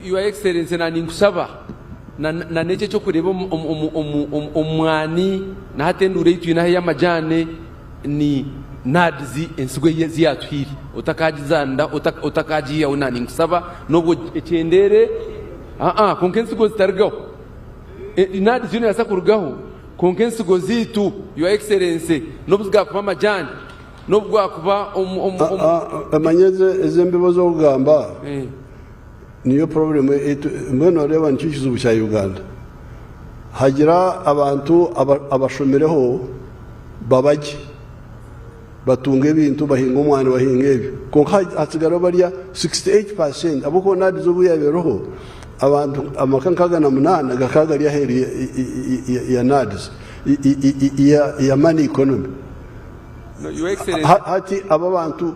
Your Excellency na ninkushaba na na n'ekyo eky'okureeba omu omu omu omu omu mwani na hati enduura ei twine aha ey'amajaane ni NAADS ensigo ei ezi yaatuhaire otakaagizanda ota otakagiihaho na ninkusaba n'obwo ekyendeere aa kwonka ensigo zitarigaho. NAADS yo neebaasa kurugaho kwonka ensigo zaitu Your Excellency n'obu zigaakuba amajaani n'obu gwakuba omu omu omu Omanye ezi embibo z'okugamba niyo problem eitu mbwenu noreeba nikyo kizibu kya Uganda hagira abantu abashomireho babagye batunga ebintu bahinga omwani bahinga ebyo kwonka hatsigaraho barya 68% ahabw'okuba NAADS obu yaabaireho abantu amaka nkaaga na munaana gakaba gari aheeru ya NAADS ya money economy. Hati abo abantu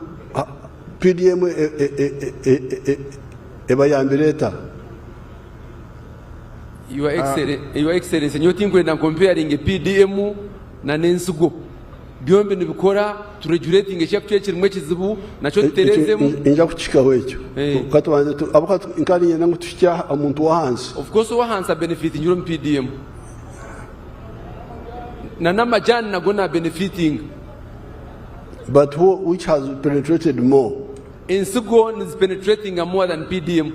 PDM ebayambire eta? Your Excellency, nyowe tinkwenda nkomparinge PDM na n'ensigo. Byombi nibikora tu regulatinge ekyakucwa ekirimu ekizibu nakyo tuterezemu. Ninja kukihikaho ekyo. Katubanze tu ahabw'okuba nkaba niinyenda ngu tuhikye aha muntu w'ahansi. Of course ow'ahansi abenefitingire omu PDM. Na n'amajaani nago na benefitinga. But who which has penetrated more? Ensigo nizi penetratinga more than PDM.